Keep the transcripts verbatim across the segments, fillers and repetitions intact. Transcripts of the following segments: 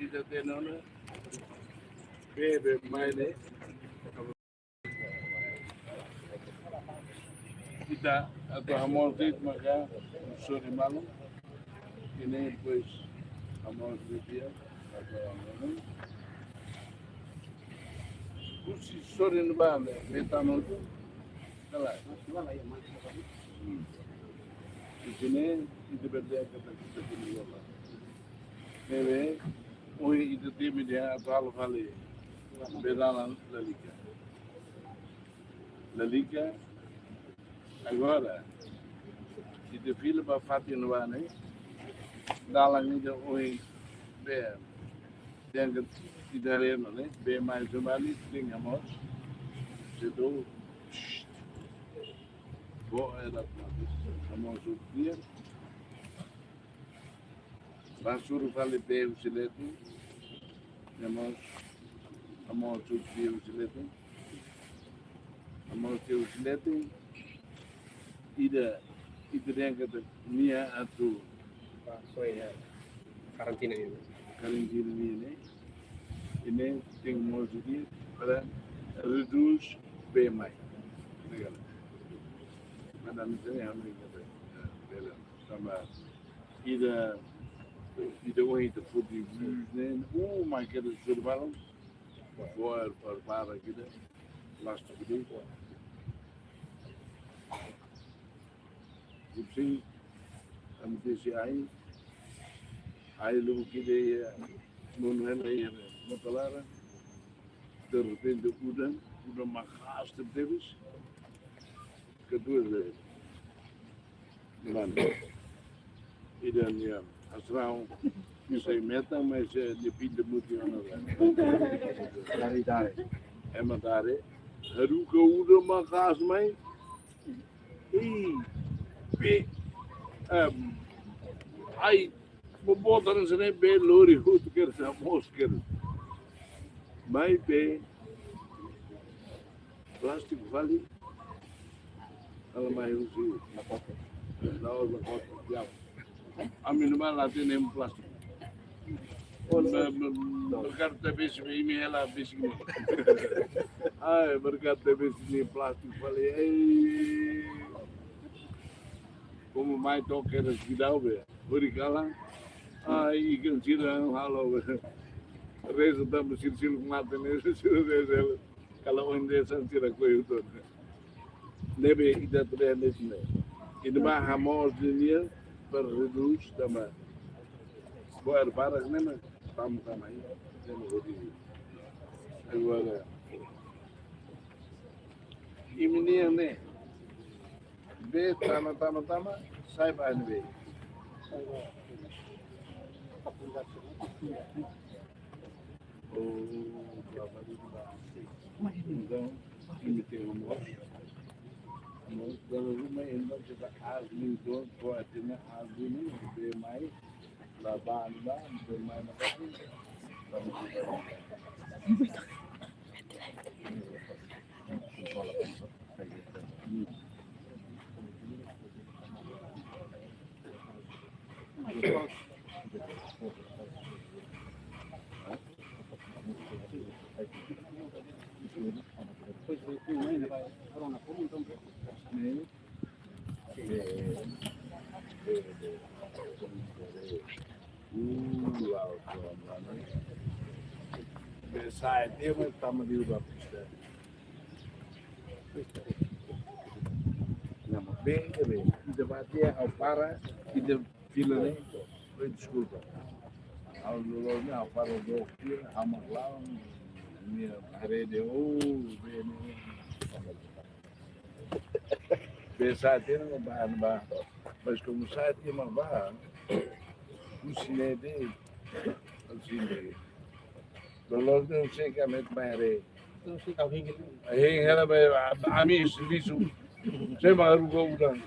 Ita tenke ona bee, bee mai ne'e. Ita atu hamoos de'it maka sorin malu. Ida-ne'e depois hamoos de'it di'ak, atu hamoos. Husi sorin ba ne'e, bee tama hotu. Kala. Hmm. Ida-ne'e, ida berde kata kita kini lola. Ne'ebé, ohin ita temi dehan atu halo fali bee dalan lalika. Lalika, agora, ita fila ba fatin ne'ebá ne'e, dalan ida ohin bee, tenke ita haree ona ne'e, bee mai zumali, tenke hamoos, sedu, bo era, hamoos o dia, ba suru fali bee husi letu, hamoos, hamoos o dia husi letu, hamoos o dia husi letu, ida, ida dehan katak nia atu ba soe iha karantina nian. Karantina nian ne'e. Ida-ne'e tenke moos de'it para redús bee mai. Legal. Mana misalnya hami kata, eh, bela. Tanba ida, ida ohin ita foti ne'e, uh, mai keda suru balun. Boer, para, para kida, plástiku de'it. Husi, ami tesi ai, ai lubuk ida iha, monu hela iha mota laran. De repente udan, udan maka'as tebes. Kedua, mana? Ida-ne'e, astraun, sei metan, mas, eh, nia pinta mutin ona. Dari, dari. Ema dari. Haruka udan maka'as mai. Ih, bee, em, ai, boboot hanesan ne'e bee lori hotu kera sa moos kera. Mai bee plástiku fali. Kalau mai husi. La'ós lakotu, ya. Ami numa la hatene plástiku. Mer-, mer-, merkadu T B C, imi hela bisi. Ai, merkadu T B C nia plástiku fali. Ei. Komu mai toke das gidau be. Hori kalan. Ai, ikan sira halo be. Reza tanba sira sira mate ne'e, sira reza. Kalau ohin de'it sira koi uton. Ne'ebé ita tuda ne'e. Ita ba hamoos de'it nia para redús tanba boer barak ne'e mak tama tama iha. Ne'e mak hodi. Agora, imi-nian ne'e. Bee tama, tama, tama, sai ba ne'ebé? Oh, trabalho de base. Entaun, imi tenke hamoos. Hamoos, dala ruma, entaun, kita asli, entaun, ko atina asli, ne'e, bee mai, la ba, la ba, bee mai, la ba, la ba. Bee sa'e de'it mak tama liu ba pista. Nama bee, bee. Ita ba tiha ha'u para, ita fila ne'e. Oi, deskulpa. Ha'u loloos ne'e ha'u para dook tiha, ha'u mak la'o, nia haree de'it, oh, bee ne'e. Bee sa'e tiha mak ba, ba. Mas komu sa'e tiha mak ba, husi ne'e de'it, husi ne'e. Loloos ne'e husi ka met mai haree. Husi ka hingil. Hingil hela be, ami servisu. Sei mak haruka udan.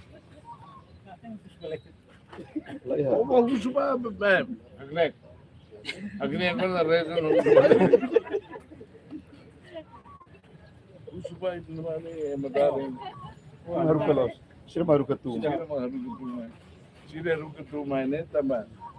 Iya. Oh, husu ba, be, be. Agnek. Agnek mana reza no. Husu ba itu nama ni, eh, madari. Haruka loos. Sira mak haruka tun. Sira mak haruka tun mai. Sira haruka tun mai ne'e tanba.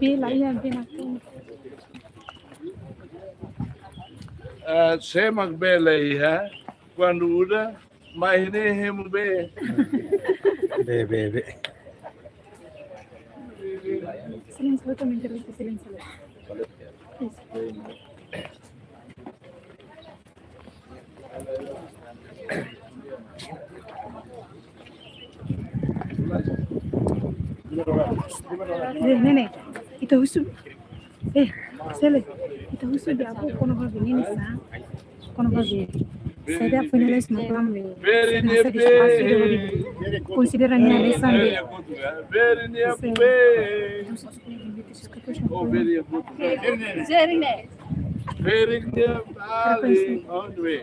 Bee la iha, bee nakonu. Ah, sé mak bee la iha, kuandu udan, mai ne'e hemu bee. Bee, bee, bee. Silêncio, eu também quero que silêncio. Isso. Eh, ne'e ne'e, ita husu. Eh, Sele, ita husu de'it, kona-ba bee ne'e sá. Kona-ba bee. Saida finaliza no plan bee. Saida, saida, saida, konsidera nia hanesan bee. Bee ne'e bee. Oh, bee ne'e bee. Bee ne'e. Bee ne'e ali, on the way.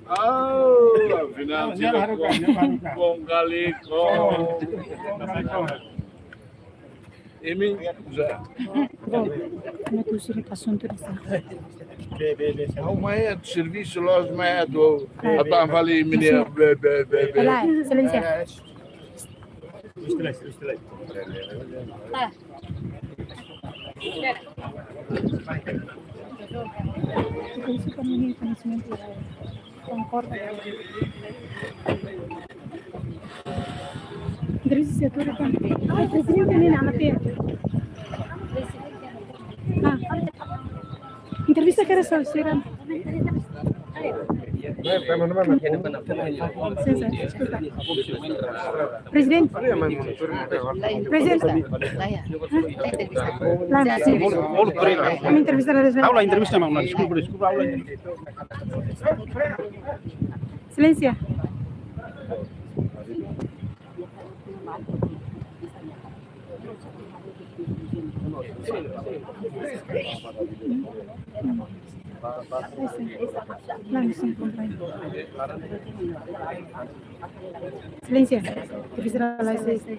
Oh, afinál, sila kon, kon kali, kon. Imi, uza. Bom, como é que o senhor está assunto dessa? Ha'u mai atu servisu loos, mai atu, atu fali imi-nia bee, bee, bee, bee. Olá, excelência. Concorda. Graças a Deus, ai, presidente, nem nada, tem. Ah. Entrevista que era só, será? Sin, sin, deskulpa. Presidente. Presidente. Ha'u la entrevista. Ha'u la entrevista, maun, deskulpa, deskulpa, ha'u la entrevista. Silêncio. Silêncio.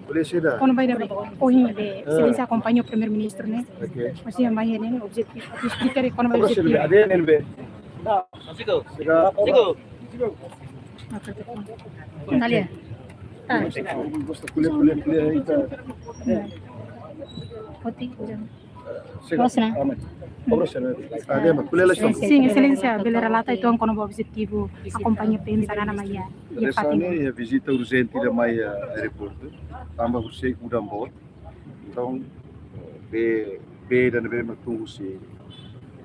Silêncio. Kona-ba ida-ne'e, ohin ne'e, Silêncio akompaña Primeiru-Ministru ne'e. Ok. Mas nia mai ne'e, objetivu, esplika de'it kona-ba objetivu. Siga. Siga. Siga. Ita lia. Tá. Gosta, ko'alia, ko'alia, ko'alia, ita. Poti, jam. Siga. Gosta, né? Amen. Obra sira. Adema, ko'alia la. Sin, sin, Exelénsia, bele relata uitoan kona-ba objetivu akompaña P M Xanana mai iha, iha Fátima. Hanesan ne'e, iha vizita urjente ida mai iha aeroportu. Tanba husi udan boot. Entaun, bee, bee ida ne'ebé mak tun husi,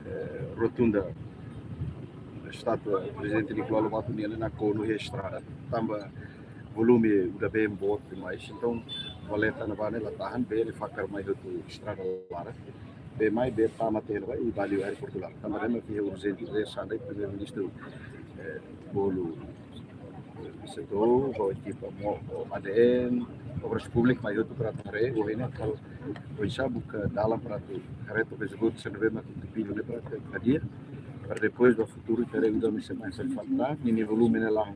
eh, rotunda estátua Prezidente Nicolau Lobato nian ne'e nakonu iha estrada. Tanba volume udan been boot demais. Entaun, valeta ne'ebá ne'e la tahan, bee ne'e fakar mai hotu estrada laran. Bee mai, bee tama tiha ne'ebá, i bali aeroportu laran. Tanba ne'e mak iha urjente, hanesan ne'e Primeiru-Ministru, eh, bolu setór, ho ekipa MOP, ho A D M, Obras Públikas, mai hotu para atu haree, ohin ne'e halo, oinsá buka dalan para atu haree took esgotu sira ne'ebé mak entupidu ne'e para atu hadi'a, para depois ba futuru ita haree udan ne'e sei mai, sei falta, ninia volume ne'e la'o,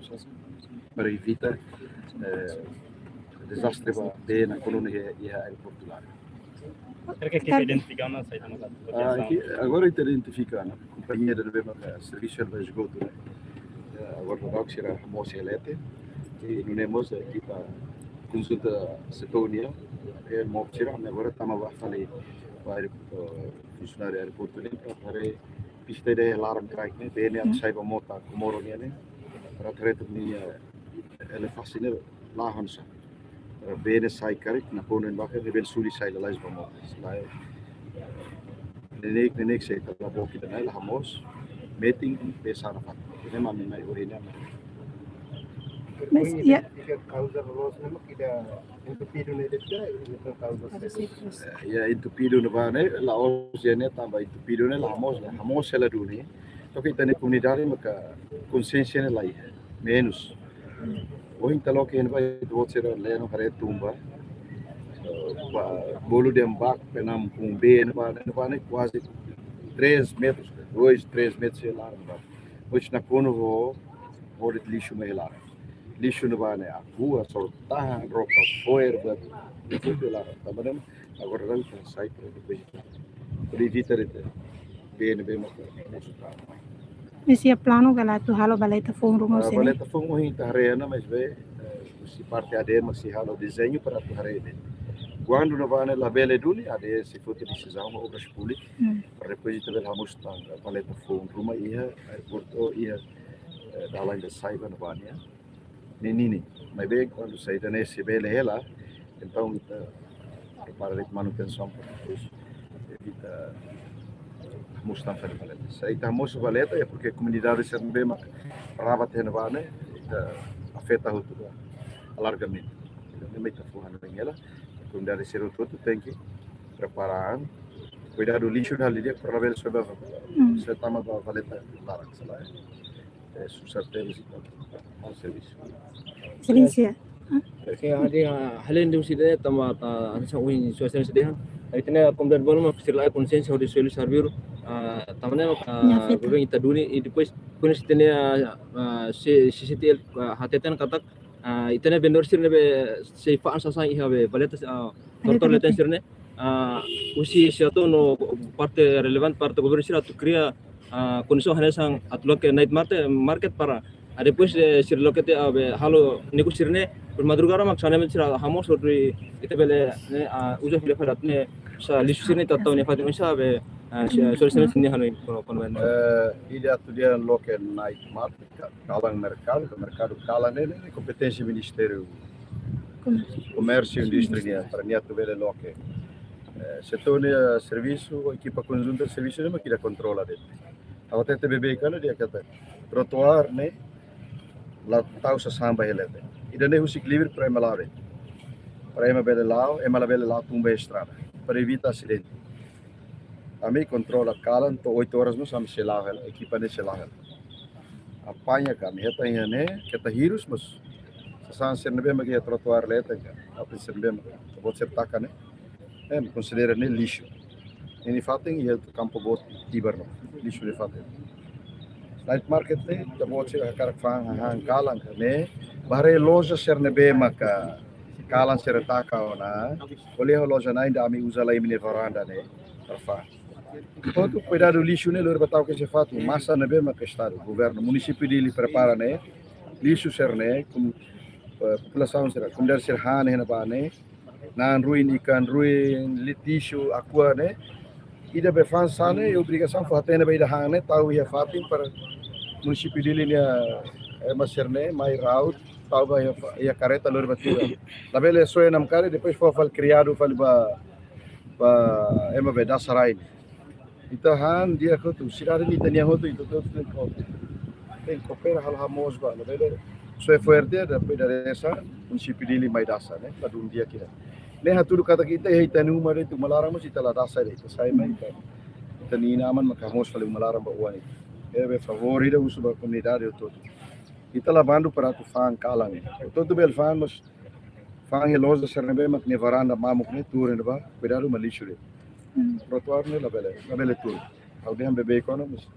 para evita, eh, dezastre ba bee nakonu iha, iha aeroportu laran. Será que ekipa identifika ona saida mak Ah, aviasaun? Aqui, agora ita identifika ona, kompañia ida ne'ebé mak servisu ba esgotu ne'e. Eh, agora daudaun sira hamoos iha leten, i nune'e mós ekipa konsulta setór nian, eh, MOP sira, agora tama ba fali ba aer-, eh, funsionáriu aeroportu ne'e, para haree pista ida iha laran kraik ne'e, bee ne'e atu sai ba mota Comoro nian ne'e, para haree took ninia, eh, ele fase ne'e la'o hanesan. Para bee ne'e sai karik, nakonu iha ne'ebá, bele suli sai lalais ba mota. Selae, neineik, neineik sei ita la book ida-ne'e, la hamoos, metin, bee sa'e nafatin. Ne'e mak ami mai ohin ne'e. Mas, ya. Kauza loloos ne'e mak ida entupidu ne'e de'it ka, ida kauza. Eh, ya, entupidu ne'ebá ne'e, la'ós iha ne'e tanba entupidu ne'e la hamoos, la hamoos hela duni. Took ita-nia komunidade maka konsiénsia ne'e la iha, menus. Ohin ita loke iha ne'ebá, ita-boot sira leno haree tun ba. Eh, ba, bolu dehan bak, penam pun bee ne'ebá, ne'ebá ne'e kuaze três metros, dois, três metros iha laran ba. Ohin nakonu ho, ho de'it lixu mai iha laran. Lixu ne'ebá ne'e, akua, sortahan, roupa foer, buat, buat iha laran. Tanba ne'e, agora daudaun ita sai para depois. Para evita de'it bee ne'ebé mak konsulta. Mas iha planu ka lae atu halo valeta foun ruma Ah, sini? Valeta foun ohin ita haree ona, maibé, eh, husi parte A D M sei halo dezeñu para atu haree de'it. Kuandu ne'ebá ne'e labele duni, A D S foti desizaun ba Obras Públikas. Hmm. Para depois ita bele hamoos tan valeta foun ruma iha aeroportu, iha, eh, dalan ida sai ba ne'ebá nian. Ne'e ninin. Maibé kuandu saida ne'e sei bele hela, entaun ita prepara de'it manutensaun para depois evita hamoos tan fali valeta. Se ita hamoos valeta, é porque komunidade sira ne'ebé mak raba iha ne'ebá ne'e, ita afeta hotu ba alargamentu. Entaun, ne'e mak ita fó hanoin hela, komunidade sira hotu-hotu tenke prepara an. Kuidadu lixu dala ida para labele soe ba, hmm, sei tama ba valeta laran, selae, eh, susar terus itu. Mau servisu. Exelénsia. Oke, jadi, ah, hal yang diusi deh, tanba, ah, ada sang uin sosial sedih. Jadi, ita-nia komunidade balu mak sira la konsiénsia hodi soe lixu arbiru, ah, tanba ne'e, ah, nia afeta. Governu ita duni, i depois, kuandu ita-nia, ah, C-, C C T L, ah, hateten katak, ah, ita-nia vendedór sira ne'ebé sei fa'an sasán iha be valeta, ah, valeta, tortor leten sira-ne'e, ah, husi S E A to'o no parte relevante, parte governu sira atu kria, ah, kondisaun hanesan atu loke night market, market para, ah, depois, eh, sira loke tiha, ah, be halo negósiu sira-ne'e, por madrugada mak saneamentu sira hamoos hodi ita bele, ne'e, ah, uza fila fila ne'e, sa lixu sira-ne'e ita tau ne'e fatin sa be, ah, si-, solusaun sira-ne'e hanoin, kono, kono ben. Eh, ida atu dehan loke night market, ka-, kalan merkadu, ka merkadu kalan ne'e, ne'e kompeténsia Ministériu Komérsiu. Komérsiu, Indústria nian, para nia atu bele loke. Eh, setór nia servisu, ekipa konjunta servisu ne'e mak ita kontrola de'it. Agora T T B B kan dia kata trotoar ne'e la tau sasán ba iha leten. Ida-ne'e husik livre para ema la'o de'it. Para ema bele la'o, ema labele la'o tun ba estrada. Para evita asidente. Ami kontrola kalan to'o oito horas mós ami sei la'o hela, ekipa ne'e sei la'o hela. Apaña ka, ami hetan iha ne'e, keta hirus mós. Sasán sira ne'ebé mak iha trotoar leten ka, apa sira ne'ebé mak, boot sira taka ne'e. Ne'e konsidera ne'e lixu. Ne'e nia fatin iha kampu boot Tibar no, lixu nia fatin. Night market ne'e, ita-boot sira hakarak fa'an hahán kalan ka ne'e, ba haree loja sira ne'ebé maka kalan sira taka ona, ko'alia ho loja na'in ida ami uza lai imi-nia varanda ne'e para fa'an. Pontu kuidadu lixu ne'e lori ba tau iha fatin, masa ne'ebé maka Estadu, governu, munisípiu Dili prepara ne'e, lixu sira-ne'e, kum-, eh, populasaun sira, komunidade sira han ne'e ba ne'e, na'an ruin, ikan ruin, li-, lixu, aqua ne'e. Ida be fa'an sasán ne'e, obrigasaun fó hatene ba ida han ne'e, tau iha fatin para munisípiu Dili nia, eh, ema sira-ne'e, mai rau, tau ba iha fa-, iha kareta lori ba Tibar. Labele soe namkari, depois fó fali kriadu fali ba, ba ema be dasa rai ne'e. Ita han di'ak hotu, sidade ne'e ita-nian hotu, ita hotu tenke ko-, tenke koopera halo hamoos ba, labele soe fo'er tiha, depois dadeer-saan, munisípiu Dili mai dasa, ne'e, ladún di'ak ida. Ne'e hatudu katak ita, ita-nia uma de'it uma laran mós ita la dasa de'it, ita sai mai ita, ita-nia inan-aman maka hamoos fali uma laran ba oan ita. Ne'ebé favór ida husu ba komunidade hotu-hotu. Ita la bandu para atu fa'an kalan. Hotu-hotu bele fa'an, mas fa'an iha loja sira ne'ebé mak nia varanda mamuk ne'e tuur iha ne'ebá, kuidadu mak lixu de'it. Hmm. Trotoar ne'e labele, labele tuur. Ha'u dehan beibeik ona, mas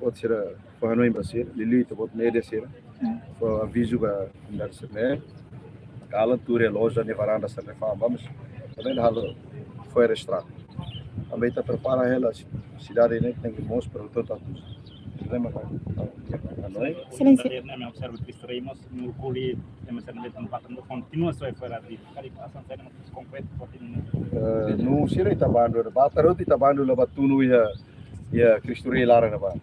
boot sira fó hanoin ba sira, liuliu ita-boot média sira. Hmm. Fó avizu ba komunidade sira-ne'e. Kalan tuur iha loja nia varanda sira-ne'e fa'an ba, mas labele halo fo'er estrada. Tanba ita prepara hela si-, sidade ne'e tenke moos para hotu-hotu atu uza. Problema ka, ka, ka, ka, no é? Exelénsia. Ita-nia observa Cristo Rei mós, no Culi, ema sira ne'ebé tama ba tan, kontinua soe fo'er ativu. Kali pasan sira ne'e mós konkretu, kontinua. Eh, no sira ita bandu, ba tarot ita bandu la ba tunu iha, iha Cristo Rei laran ne'ebá.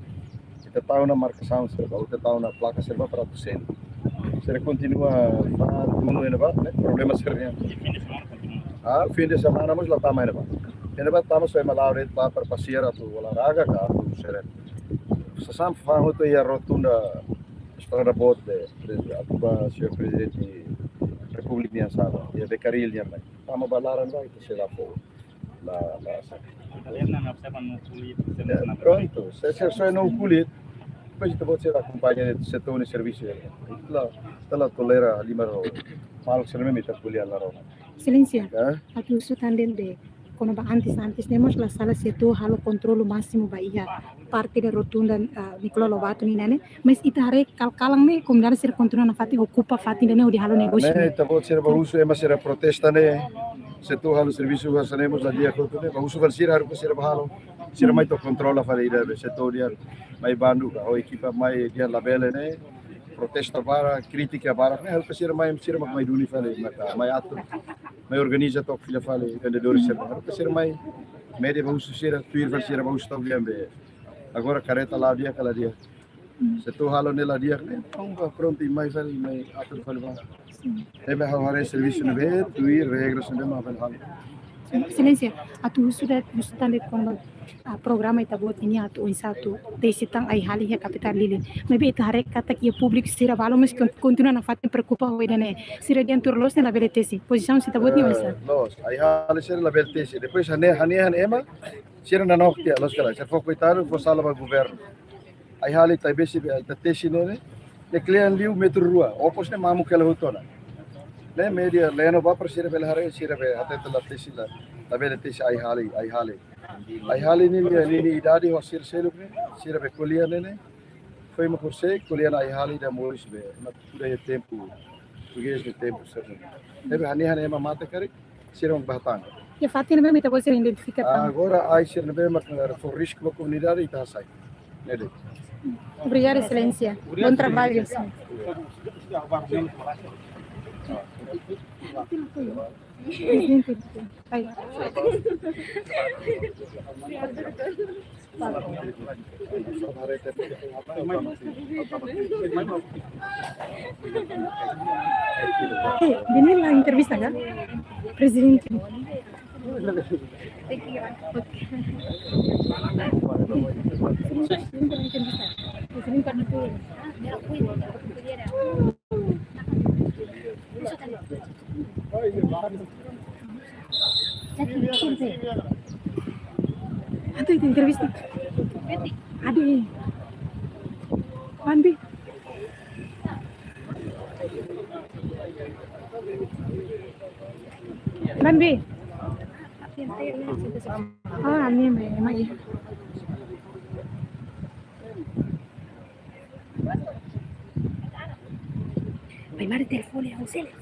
Ita tau ona markasaun sira-ne'ebá, ita tau ona plaka sira-ne'ebá para atu selu. Sira kontinua ba tunu iha ne'ebá, ne'e problema sira-nian. I fim de semana kontinua? Ah, fim de semana mós la tama iha ne'ebá. Iha ne'ebá tama só ema la'o de'it ba para pasiar atu olahraga ka atu sira. Sasán fa'an hotu iha rotunda estrada boot be, prez-, atu ba señór Prezidente Repúblika nian sala, iha Bekaril nian mai. Tama ba laran ba ita sei la fó. La, la, sa. Ita-nia observa no Culi, ya, prontu, se, se, se no Culi, depois ita-boot sira akompaña setór nia servisu, ya. Ita la, ita la tolera halimar ho maluk sira ne'ebé mak ita ko'alia la rona. Exelénsia, ya? Atu husu tan de'it, kona-ba antes, antes ne'e mós la sala setór halo kontrolu másimu ba iha parte de rotunda, ah, Nicolau Lobato nian ne'e. Mas ita haree kal-, kalan ne'e komunidade sira kontinua nafatin okupa fatin ida-ne'e hodi halo, ah, negósiu ne'e, ne'e. Ita-boot sira ba husu ema sira protesta ne'e. Setór halo servisu ba sira-ne'e mós la di'ak hotu ne'e. Ba husu fali sira haruka sira ba halo. Sira mai to'o kontrola fali ida be setór ida mai bandu ka ho ekipa mai dehan labele ne'e. Protesta barak, krítika barak ne'e. Haruka sira mai, sira mak mai duni fali, maka mai atu. mai organiza took fila fali vendedores sira. Atu sira mai, média ba husu sira, tuir fali sira ba husu took dehan be. Agora kareta ladi'ak ka la di'ak. Se atu halo ne'e ladi'ak ne'e, entaun ba prontu imi mai fali, imi mai atur fali ba. Ne'ebé ha'u haree servisu ne'ebé, tuir regras ne'ebé mak fali halo. Exelénsia, atu husu de'it, husu tan de'it kona-ba, ah, programa ita-boot nian atu oinsá atu tesi tan ai-hali iha kapitál Dili. Maibé ita haree katak iha públiku sira balu mós kon-, kontinua nafatin preokupa ho ida-ne'e. Sira dehan tuir loos ne'e labele tesi. Pozisaun ita-boot nian oinsá? Eh, loos, ai-hali sira labele tesi. Depois hanehan, hanehan ema, sira nanook tiha, loos ka lae. Sira fó koitadu, fó sala ba governu. Ai-hali Taibesi be ita tesi ne'e, ne'e kle'an liu metru rua, okos ne'e mamuk hela hotu ona. Ne'e média leno ba para sira bele haree, sira be hatete la tesi la, labele tesi ai-hali, ai-hali. Ai-hali ninia, ninia idade ho sira seluk ne'e, sira be ko'alia ne'e, ne'e. Foin mak horisehik, ko'alia ona ai-hali ida moris be, mak kuda iha tempu portugés ne'e tempu sira. Ne'ebé hanehan ema mate karik, sira mak bá hatán. Iha fatin ne'ebé mak ita-boot sira identifika tan? Agora, ai sira ne'ebé mak fó risku ba komunidade ita hasai. Ne'e de'it. Obrigada, Exelénsia. Bom trabalho, senhor. Prezidente, ai. Eh, Daniel la entrevista ka? Prezidente. Atu ita entrevista. Adi. Bambi. Bambi. Ah, ami mai, mai. Mai mari telefone, Ausélio.